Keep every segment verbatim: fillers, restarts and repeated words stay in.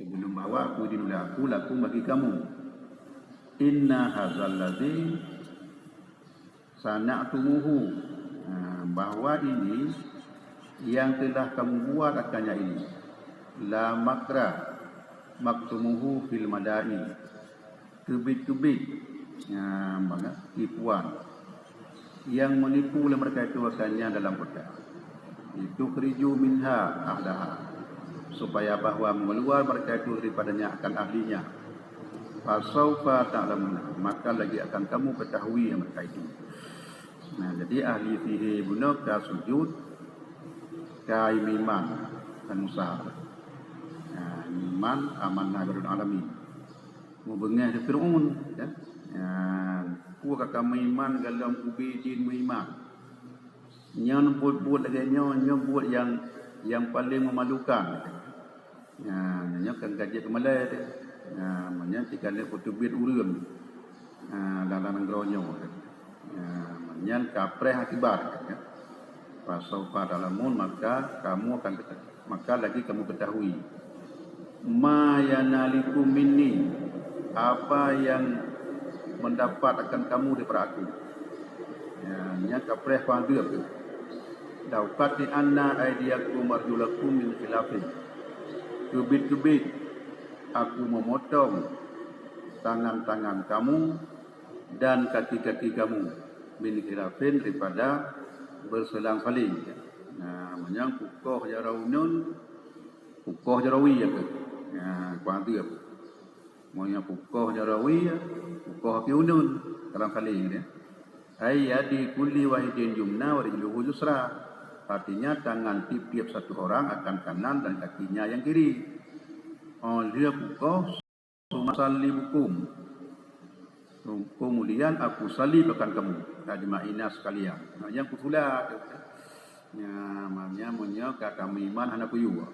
Sebelum bahwa aku dinulaku lakum bagi kamu. Inna hazal ladzi sana'tumuhu, ha, bahwa ini yang telah kamu buat akannya ini, la makra maktumuhu fil madain, teubiet-teubiet, ha, bangat tipuan yang menipu lé mereka itu akannya dalam kota. Litukhriju minha ahlaha, supaya bahwa mengeluar mereka itu daripadanya akan ahlinya. Fasaufa ta'lamuna, maka lagi akan kamu ketahui mereka itu. Nah, jadi ahli sihir bunoe ka sujud, ka iman, ka Musa. Nah, iman amanna bi Rabbil alamin. Mubeungéh di Firaun, ya. Nah, peue ka kamu iman golom ubé jih meuiman. Nyoe buet-buet lagée nyoe, nyoe buet nyang, nyang paleng meumalukan. Ya, nyoe kan ka jeuet keu malée teuh. Ya, meunyoe tika lé peuteubiet ureuëng, ya, dalam nanggroe nyoe. Ya, meunyoe ka preh akibat, ya. Fasaufa ta'lamun, maka kamu akan keta-, maka lagi kamu ketahui. Ma yanalikum minni, apa yang mendapat akan kamu daripada aku. Ya, nyan ka preh padeup. Lauqatti'anna aidiyakum wa arjulakum min khilafin. Teubiet-teubiet aku memotong tangan-tangan kamu dan kaki-kaki kamu min khilafin daripada berselang-saling. Nah, meunyoe kukoh jaroe uneun, kukoh jaroe wie, ya ke? Nah, kuadeup. Meunyoe kukoh jaroe wie, kukoh api uneun, selang-saling, ya. Ai yadi kulli wahidin yumna wa rijluhu yusra. Artinya, tangan tiep-tiep satu orang akan kanan dan kakinya yang kiri. Oh, dia kukoh, summa usallibukum. Kemudian aku salibkan kamu, ajma'ina sekalian. Nah, nyang kusula. Ya, maknanya meunyoe ka kamu iman hana kuyue.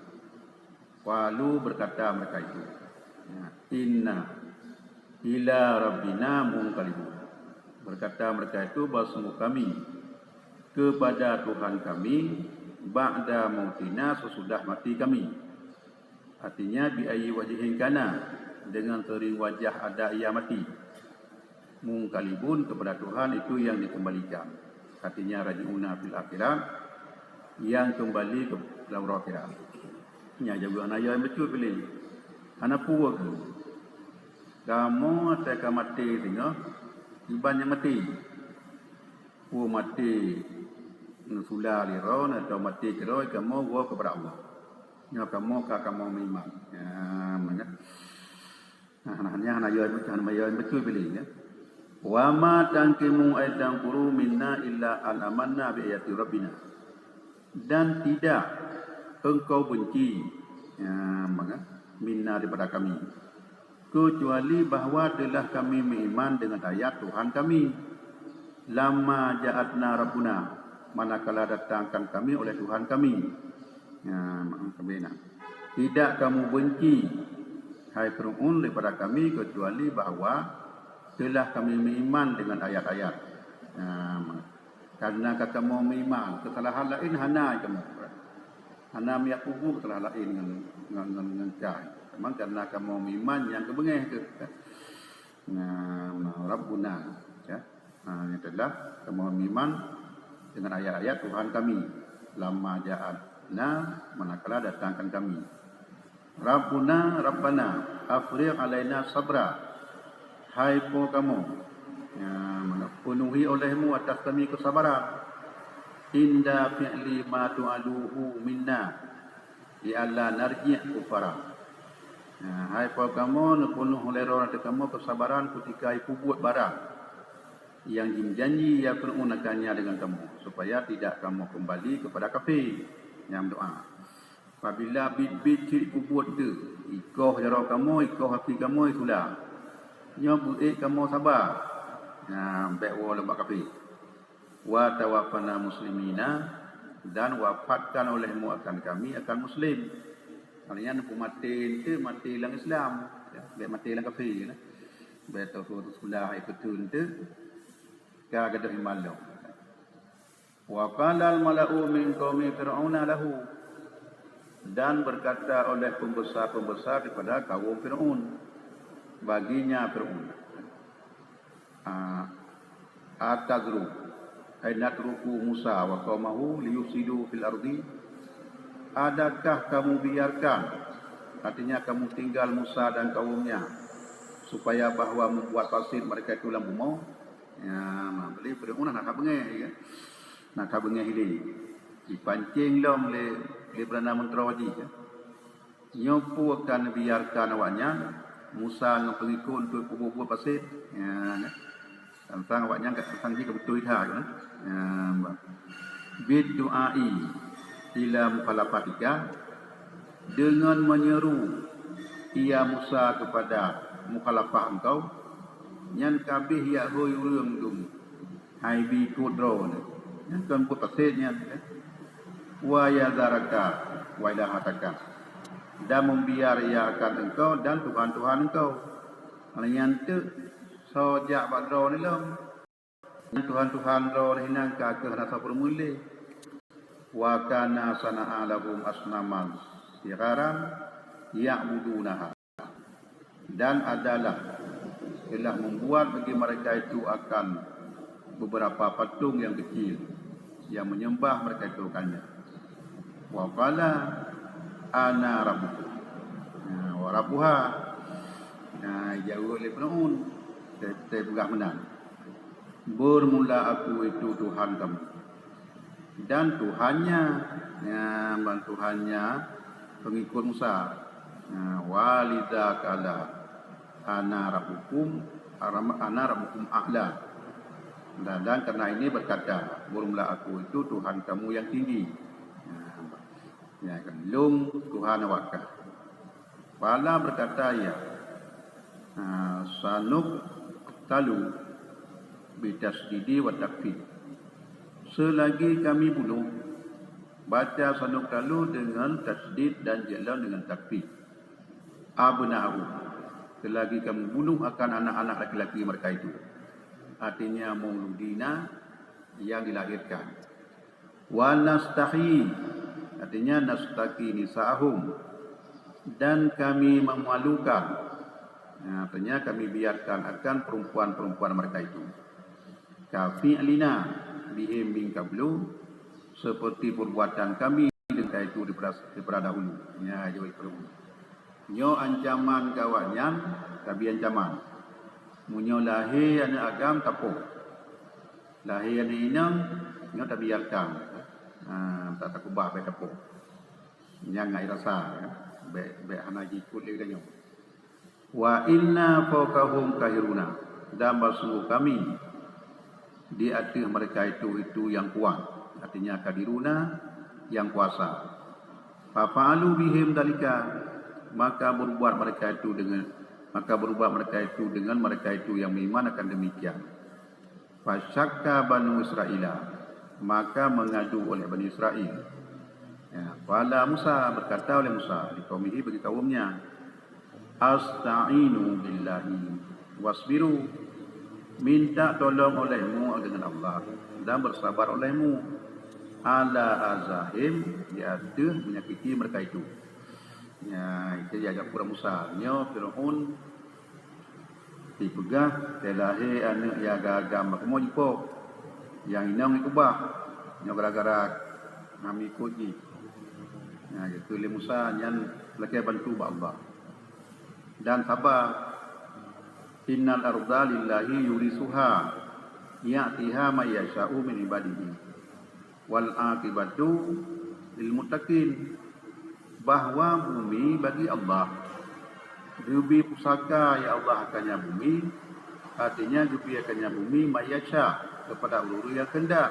Qalu, berkata mereka itu, ya, inna ila rabbina munqalibun. Berkata mereka itu, bahwa sungguh kami kepada Tuhan kami ba'da mautina, sesudah mati kami. Artinya, bi ayyi wajhin kana, dengan sering wajah ada ia mati. Munqalibun, kepada Tuhan itu yang dikembalikan. Artinya, raji'una fil akhirat, yang kembali ke dalam akhirat. Nya jawaban ayat betul pilih. Hana peue keu. Kamoe até ka maté singoh, iban nyang maté. Peue maté neusula lé droe, atau maté keudroe, kamoe woe keupada Allah. Nyoe kamoe ka kamoe meuiman. Ya, maka, nah, nah, nyan hana yoi, hana yoi beutôi piléh, ya. Wa ma tanqimu ay tanquru minna illa an amanna bi ayati rabbina. Dan tidak engkau benci, ya, maka, minna daripada kami, kecuali bahwa telah kami meuiman dengan ayat Tuhan kami. Lamma ja'atna rabbuna, manakala datangkan kami oleh Tuhan kami. Ya, maka, bina. Tidak kamu benci, hai Fir'aun, daripada kami, kecuali bahwa telah kami meuiman dengan ayat-ayat. Ya, maka, karena ka kamoe meuiman, keusalahan laén hana kamoe. Hana miyak kubu keusalahan laén ngon, ngon, ngon, ngon kai. Teuma karena kamoe meuiman nyang keubeungéh teuh. Nah, nah, Rabbuna, ya. Nah, nyan adalah kamoe meuiman dengan ayat-ayat Tuhan kami. Lamma ja'atna, manakala datangkan kami. Rabbuna, Rabbana, afrigh alaina sabra. Hai Po kamoe, ya, mana, penuhi olehmu atas kami kesabaran. Inda fi'li ma tu'aduhu minna, li'alla narji' kuffara. Ya, hai Po kamoe, neupenuh oleh Droe ateueh kamoe kesabaran keutika ipeubuet barang nyang jimeujanji, ya, Fir'aun akannya dengan kamoe, supaya tidak kamoe keumbali keupada kafé. Nyan doa. Apabila biet-biet cit peubuet teuh, ikoh jaroe kamoe, ikoh api kamoe, sula. Nyoe beuék kamoe saba. Nah, bék woe lom bak kafé. Wa tawaffana muslimina, dan wafatkan olehmu akan kami akan muslim. Artinya, neupeumaté eunteuk maté lam Islam, ya, bék maté lam kafé, ya. Bék teuh sula hai keuteun eunteuk, ka gadôh iman lom. Wa qalal mala'u min qaumi Fir'auna lahu. Dan berkata oleh pembesar-pembesar daripada kaum Firaun, baginya Firaun, ah, "Atadhru, ay natruku Musa wa qaumahu liyufsidu fil ardi?" Adakah kamu biarkan, artinya kamu tinggal Musa dan kaumnya, supaya bahwa membuat fasid mereka itu lam bumoe? Ya, nah, jadi Firaun nak beungéh, ya. Nak beungéh ilée. Dipancing lom lé, lé Perdana Menteri jih, ya. Nyoe peue ka neubiarkan awaknyan, Musa ngon peungikot, untuk peubuet-buet fasid? Ya, kan? Tantang awaknyan ka tantang jih ka beutôi that, kan? Ya, bah. "Bid du'ai ila mukhalafatika," deungon meunyeru, ya Musa, keupada mukhalafah engkau, nyan ka abéh, ya hôi ureuëng dum. Hai bi ikot droeneuh, nyan kon buet fasid nyan, kan? "Wa yadharaka wa ilahataka," dan membiar ia akan engkau dan tuhan-tuhan engkau. Nyan teuk soe jak bak droeneuh lom. Nyan tuhan-tuhan droeneuh nyan ka kheueh hana sapeue meulé. "Wa kana sana'a lahum asnaman sihharan ya'budunaha." Dan adalah telah membuat bagi mereka itu akan beberapa patung yang kecil yang menyembah mereka itu akannya. "Wa qala ana rabbukum." Nah, "Wa rabbuha." Nah, jaweueb lé Firaun, teupeugah meunan, "Bermula aku itu Tuhan kamu." Dan Tuhannya, ya, ban Tuhannya pengikut Musa. Ya, "Walidza qala ana rabbukum, ana rabbukum a'la." Dan, dan karena ini berkata, "Bermula aku itu Tuhan kamu yang tinggi." Ya, ya, kan, lôn Tuhan awaknyan. Qala, berkata ia, ha, "Sanuqtalu bitasdidi wa takfir." Selagi kami bunuh, baca "sanuqtalu" dengan tasdid dan jeuet lom dengan takfir. "Abna'ahum," selagi kami bunuh akan anak-anak laki-laki mereka itu. Artinya, mauludina, yang dilahirkan. "Wa nastahyi," artinya nastaqi nisa'ahum, dan kami memalukan, ya, artinya kami biarkan akan perempuan-perempuan mereka itu. "Ka fi'lina bihim min qablu," seperti perbuatan kami dengan mereka itu daripada, daripada dahulu. Ya, jaweueb Firaun. Nyoe ancaman keu awaknyan, tabi ancaman. Meunyoe lahé aneuëk agam, tapoh. Lahé aneuëk inong, nyoe tabiarkan. Ha, tak takeubah, bék tapoh. Nyan ngai rasa, ya. Bék, bék hana jiikot lé geutanyoe. "Wa inna fawqahum qahiruna," dan bahsungguh kami di ateueh mereka itu, itu yang kuat, artinya qadiruna, yang kuasa. "Fa fa'alu bihim dzalika," maka berbuat mereka itu dengan, maka berbuat mereka itu dengan mereka itu yang beriman akan demikian. "Fa syakka banu Israila," maka mengadu oleh Bani Israel. Ya, qala Musa, berkata oleh Musa, liqaumihi, bagi kaumnya, "Asta'inu billahi wasbiru," minta tolong olehmu dengan Allah dan bersabar olehmu, "ala azahim," di ateueh menyakiti mereka itu. Ya, itu ya, jak Musa. Nyoe Firaun dipeugah, teu lahé aneuëk nyang agam-agam, bak kamoe jipoh, nyang inong jikeubah, nyoe gara-gara hana ikot jih. Nah, geukheun lé Musa nyan lakée bantu bak Allah. Dan saba, "Innal arda lillahi yurisuha, ya'tiha may yasha'u min ibadihi." "Wal aqibatu lil muttaqin," bahwa bumi bagi Allah. Geubri pusaka, ya Allah, akannya bumi, artinya geubri akannya bumi may yasha, kepada ureuëng yang kehendak,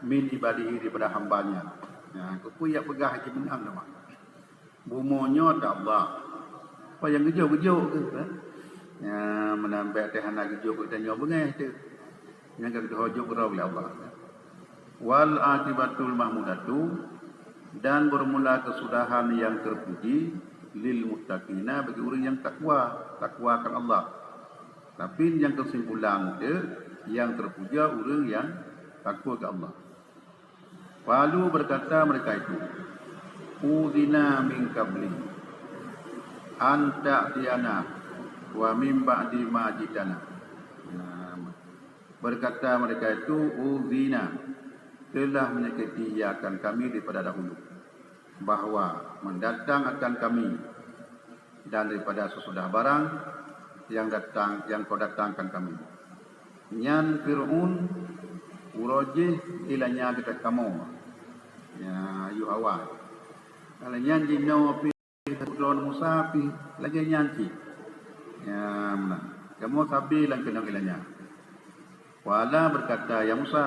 min ibadihi, daripada hamba-Nya. Nah, keupeue jak peugah haji meunan teuma? Bumoe nyoe ata Allah. Apa nyang geujok, geujok kheueh, kan? Nyan meunan bék teuh hana geujok keu tanyoe beungéh teuh. Nyang ka geutuho jok keudroe lé Allah. "Wal aqibatul mahmudatu," dan bermula kesudahan yang terpuji, "lil muttaqina," bagi ureuëng nyang takwa, takwa akan Allah. Tapi nyang keusimpulan teuh, nyang terpuja ureuëng nyang takwa keu Allah. Qalu, berkata mereka itu, Uzina min qabli an ta'tiyana wa min ba'di ma jitana. Nah, berkata mereka itu, "Uzina, telah menyakiti ia akan kami daripada dahulu, bahwa mendatang akan kami, dan daripada sesudah barang yang datang, yang kau datangkan kami." Nyan Fir'aun uroe jih ilanya geutanyoe kamoe. Ya, ayuh awai. Kalau nyan jinoe pih droe Musa pih lagèe nyan cit. Ya, meunan. Kamoe sabe lam keunong ilanya. Qala, berkata, "Ya Musa,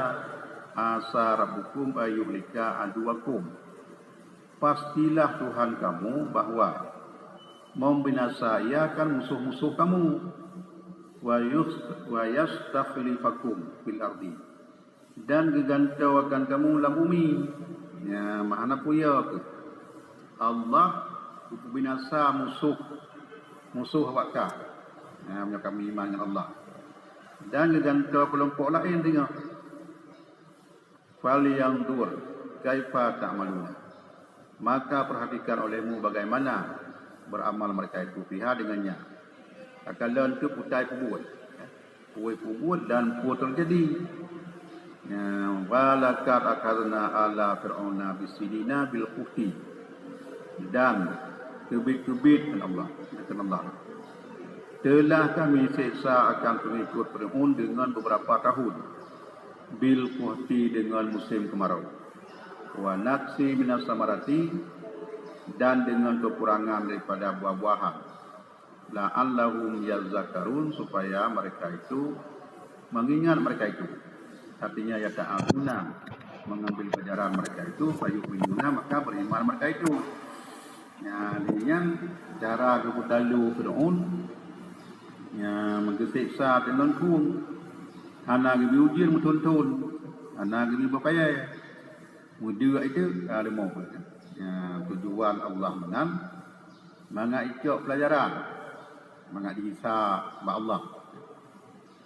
asa rabbukum ayyuhlika aduwakum." Pastilah Tuhan kamu bahwa membinasa ia akan musuh-musuh kamu, wa yus-, wa yastakhlifakum fil ardi, dan geugantoe akan kamu lam bumi. Ya, makna peue keuh? Allah geupeuminasa musuh, musuh awak ka. Ya, meunyoe kamu iman ngon Allah. Dan geugantoe keulompok laén teungoh. "Falyanzur kaifa ta'maluna." Maka perhatikan olehmu bagaimana beramal mereka itu fiha dengannya. Takalon teuk peue nyang peubuet. Peue nyang peubuet dan peue teujadi. Ya, "Walaqad akhadna ala Fir'auna bisinina bil quhti." Dan teubiet-teubiet kheun Allah, kheun Allah, "Telah kami seksa akan pengikut Fir'aun dengan beberapa tahun." Bil quhti, dengan musim kemarau. Wa naqsi minas samarati, dan dengan kekurangan daripada buah-buahan. La'allahum yadhakkarun, supaya mereka itu mengingat mereka itu. Artinya, yata'azuna, mengambil pelajaran mereka itu, fayu'minuna, maka beriman mereka itu. Nyan, nyan cara geupeutalu Fir'aun, nyan, meugeuseksa teungon krueng, hana geubri ujeuen meuthon-thon, hana geubri beupayée. Meudeuk itu, ka leumo. Nyan, tujuan Allah meunan, mangat icok peulajaran, mangat dihisab bak Allah.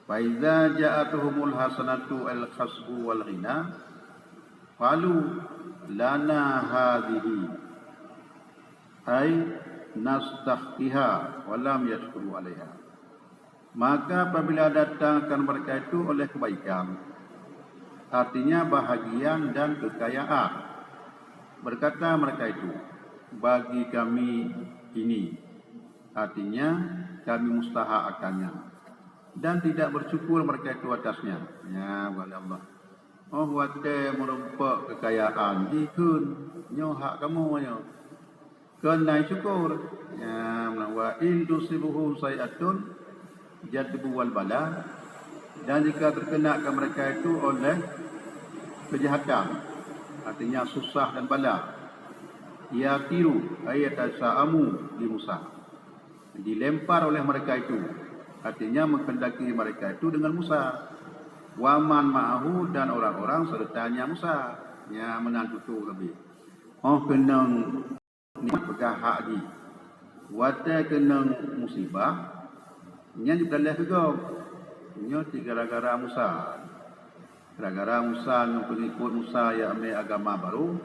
"Fa iza ja'atuhumul hasanatu al kasbu wal ghina, qalu lana hadhihi, ay nastahqiha, wa lam yashkuru 'alaiha." Maka apabila datang akan mereka itu oleh kebaikan, artinya bahagian dan kekayaan, berkata mereka itu, "Bagi kami ini," artinya kami mustahak akannya, dan tidak bersyukur mereka itu atasnya. Ya, wali Allah. Oh, watée meurumpok keukayaan, jikheun, "Nyoe hak kamoe nyoe." Kon na syukur. Ya, "Wa in tusibuhum sayyi'atun yaj'alu wal bala." Dan jika terkena ke mereka itu oleh kejahatan, artinya susah dan bala, yatiru, ay yatasa'amu bi Musa, dilempar oleh mereka itu, artinya menghendaki mereka itu dengan Musa. Wa man ma'ahu, dan orang-orang sertanya Musa. Nyan meunan tutoe Nabi. Oh keunong nikmat peugah hak jih. Watée keunong musibah, nyan jipeudaléh keu gob. Nyoe cit gara-gara Musa. Gara-gara Musa ngon peungikot Musa nyang amé agama barô,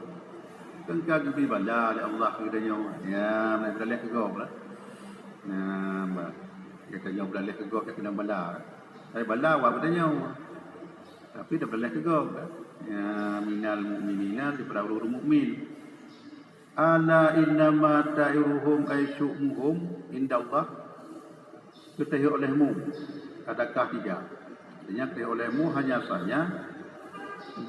teuka geubri bala lé Allah keu geutanyoe. Ya, meunan peudaléh keu gob lah. Nah, bah, geutanyoe peudaléh keu gob, keunong bala. Tapi bala awak geutanyoe. Tapi dah peudaléh keu gob lah. Ya, minal mu'minina, daripada ureuëng mukmin. Ala innama ta'iruhum ay syu'muhum indallah. Keuteuk olehmu, adakah tidak? Artinya, keuteuk olehmu hanya saja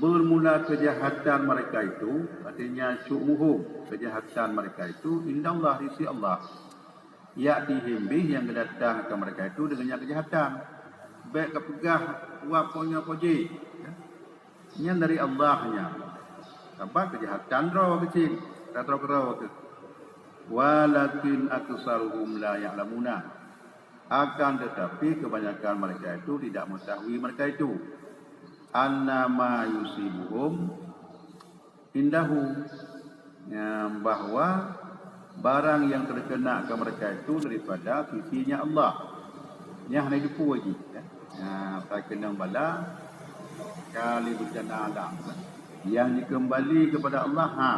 bermula kejahatan mereka itu, artinya syu'muhum, kejahatan mereka itu, indallah, di sisi Allah. Ya'tihim bih, yang geudatang akan mereka itu dengan yang kejahatan. Bék geupeugah, "Wa ponyo poji." Ya. Nyan dari Allah nyan. Sabab kejahatan droe keucil, ka droe keudroe keuh. Walakin aksaruhum la ya'lamuna. Akan tetapi kebanyakan mereka itu tidak mengetahui mereka itu. Annama yusibuhum indahu, ya, bahwa barang yang terkena ke mereka itu daripada sisinya Allah. Nyan hana jipeu jih, ya. Ya, asai keunong bala, kali bencana alam. Yang dikembali kepada Allah, ha.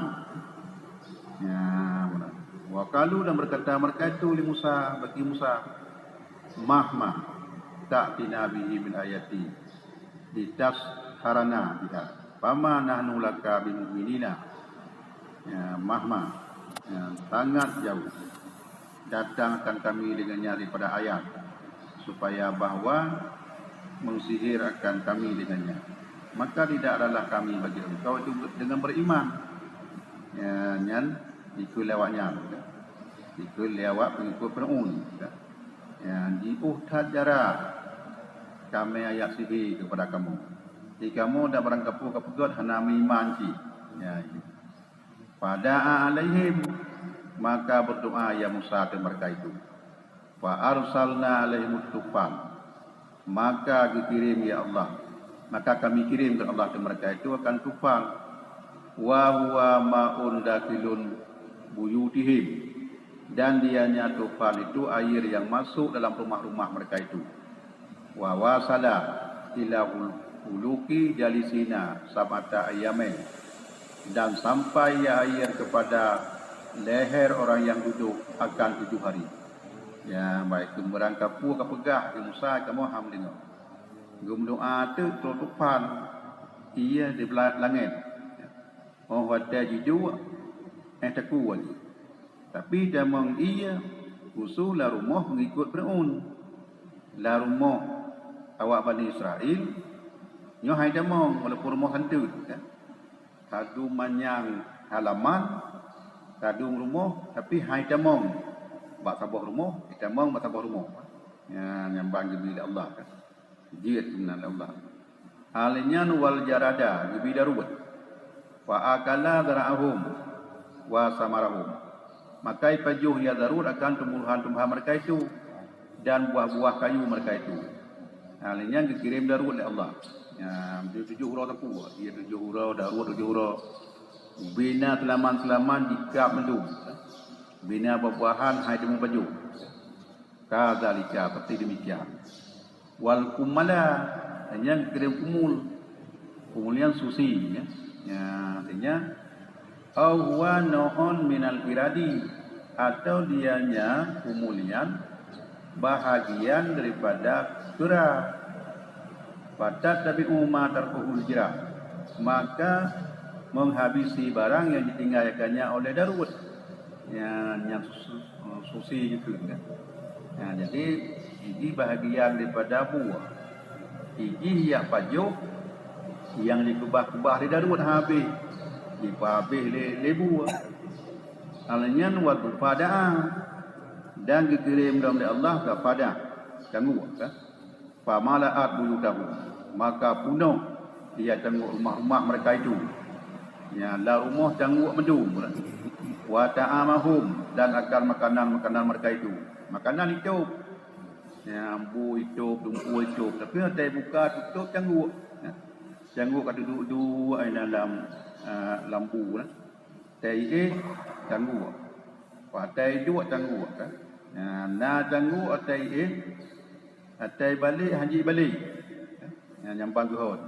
Ya, benar. Wa qalu, dan berkata mereka itu li Musa, bagi Musa, "Mahma ta'tina bihi min ayati litasharana biha, fama nahnu laka bimu'minina." Ya, mahma, ya, sangat jauh datang akan kami dengannya daripada ayat, supaya bahwa mengsihir akan kami dengannya. Maka tidak adalah kami bagi engkau itu dengan beriman. Ya, nyan ikut lewat nyan, ikut lewat pengikut Firaun. Ya, jiôh that cara kami ayat sihir kepada kamu. Di kamu dan barang kapeue kapeugét hana meuiman cit. Ya, Fada'a alaihim, maka berdoa ya Musa ateueh mereka itu. Fa arsalna alaihim tufan, maka geukirém ya Allah, maka kami kirém keu Allah ateueh mereka itu akan tufan. Wa huwa ma'un dakhilun buyutihim, dan dianya tufan itu air yang masuk dalam rumah-rumah mereka itu. Wa wasala ila huluqi jalisina sab'ata ayyamin, dan sampai ya air kepada leher orang yang duduk akan tujuh hari. Ya, baik, barang kapeue kapeugah di Musa, kamoe han deungoe. Geumeudoa teuk troh tufan, ié di bela-, langét. Oh watée jiduek, eh, teukue lé. Tapi tamong ié usu lam rumoh pengikut Firaun. Lam rumoh awak Bani Israel, nyoe hai tamong, walaupun rumoh santeuet, kan. Tadum manyang halaman, tadum rumoh, tapi hai tamong bak saboh rumoh, hai tamong bak saboh rumoh. Ya, nyang ban geubri lé Allah, kan. Jeuet keunan lé Allah. Hal nyan wal jarada, geubri daruet. Fa akala zara'ahum wa samarahum. Maka ipajoh ya daruet akan tumbuhan-tumbuhan mereka itu dan buah-buah kayu mereka itu. Hal nyan geukirém daruet lé Allah. Ya, tujoh uroe teupeu, ya tujoh uroe, daruet tujoh uroe. Bina seulaman-seulaman jikab mandum. Bina buah-buahan hai teumeupajoh. Kadzalika, seperti demikian. Wal kumala, nyan geukirém kumul. Kumul nyan susi, ya. Ya, artinya, au huwa nau'un minal iradi, atau dianya kumul nyan bahagian daripada keura. Fatattabi'u ma tarkuhul jirah, maka menghabisi barang yang ditinggalkannya oleh daruet. Ya, nyang su-, su-, susi jikheun kan. Nah, jadi, ini bahagian daripada buah. Ini yak pajoh yang dikubah-kubah di daruet habéh. Dipeuhabéh lé, lé buah. Hal nyan wa fada'a, dan geukirém lom lé Allah ka fada, tangguk, kan? Famala'at buyutahum, maka punoh ia tangguk rumah-rumah mereka itu. Ya, lam rumoh tangguk mandum. Wa ta'amahum, dan akan makanan-makanan mereka itu. Makanan itôb. Ya, bu itôb, dumpeue itôb. Tapi watée buka tutôb tangguk. Ya. Tangguk ka duek-duek ai dalam, ah, lam bu lah. Watée iéh, tangguk. Watée duek, tangguk, kan. Na, na tangguk watée iéh, watée balek, hanjeuet balek. Na, nyang ban geuhon.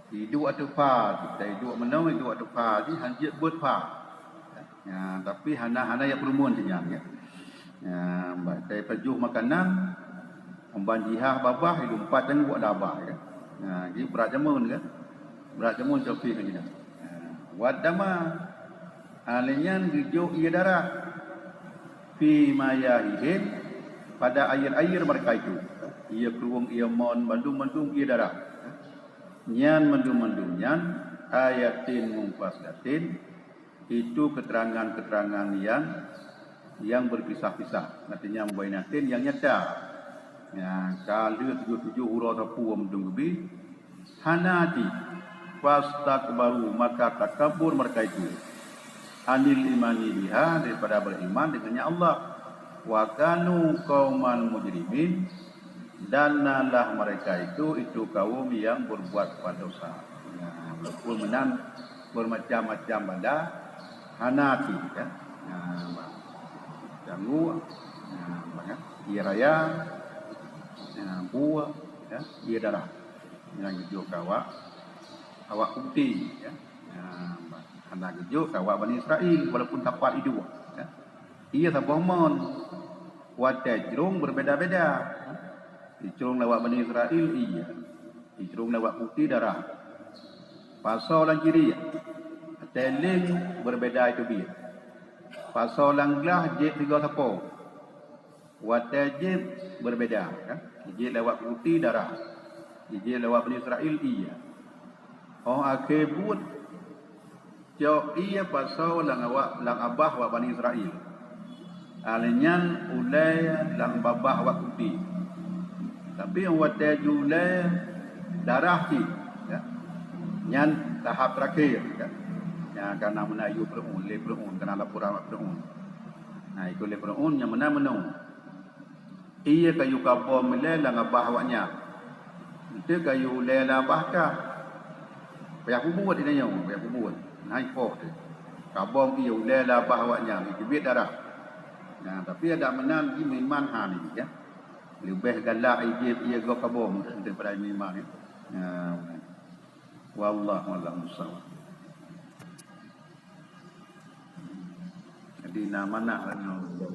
Iduek ateueh pha, watée iduek meunoe, iduek ateueh pha, jih hanjeuet beuet pha. Na, tapi hana, hana yak peureumeuen sinyan, ya. Na, watée pajoh makanan, ban jihah babah, ilumpat tangguk babah, ya. Na, jih brat jameun, kan. Brat jameun copi ngon jih. Na, wa dama, Alèh nyan geujok ié darah, fi mayahihim, pada air-air mereka itu. Ié krueng, ié mon, bandum-bandum ié darah. Nyan bandum-bandum nyan, ayatin mufassalatin, itu keterangan-keterangan yang, yang berpisah-pisah. Artinya, mubayyinatin yang nyata. Nyan, ka lheueh tujoh-tujoh uroe sapeue meudong geubi, hana até. Fastakbaru, maka takabur mereka itu. Anil imani biha, daripada beriman dengannya Allah. Wa kanu qauman mujrimin, dan nalah mereka itu, itu kaum yang berbuat dosa. Nah, walaupun meunan bermacam-macam bala, hana até, ya. Nah, tangguk, nah, ié raya, nah, bu, ya, ié darah. Nyang geujok keu awak, awak bukti, ya. Nah, Hana geujok keu awak Bani Israel, walaupun sapat iduek, ya. Ié saboh mon. Watée jrong berbeda-beda. Jrong lé awak Bani Israel, ié. Jrong lé awak Qibti, darah. Pasoe lam Syria, watée leng berbeda teubiet. Pasoe lam glah jieb sigoe sapo. Watée jieb berbeda, kan? Jieb lé awak Qibti, darah. Jieb lé awak Bani Israel, ié. Óh akhé buet, cok ié pasoe lam awak, lam babah awak Bani Israel. Alèh nyan ulée lam babah awak Qibti. Tapi watée jiulée, darah cit, ya. Nyan tahap terakhir, ya. Nyang ka na meunan yue Firaun, lé Firaun, ka na laporan awak Firaun. Nah, ikôt lé Firaun nyang meunan meunoe. Ié kayue kabom ilée lam babah awaknyan. Eunteuk kayue ulée lam babah ka. Payah peubuet inong nyoe, payah peubuet. Nah, ipoh teuh. Kabom ié ulée lam babah awaknyan, jiteubiet darah. Nah, tapi adak meunan jih meuiman hana, ya. Leubeh galak jieb ié gob kabom daripada meuiman, ya. Nah, wallahu a'lam bissawab. Jadi, na manah lah nyoe.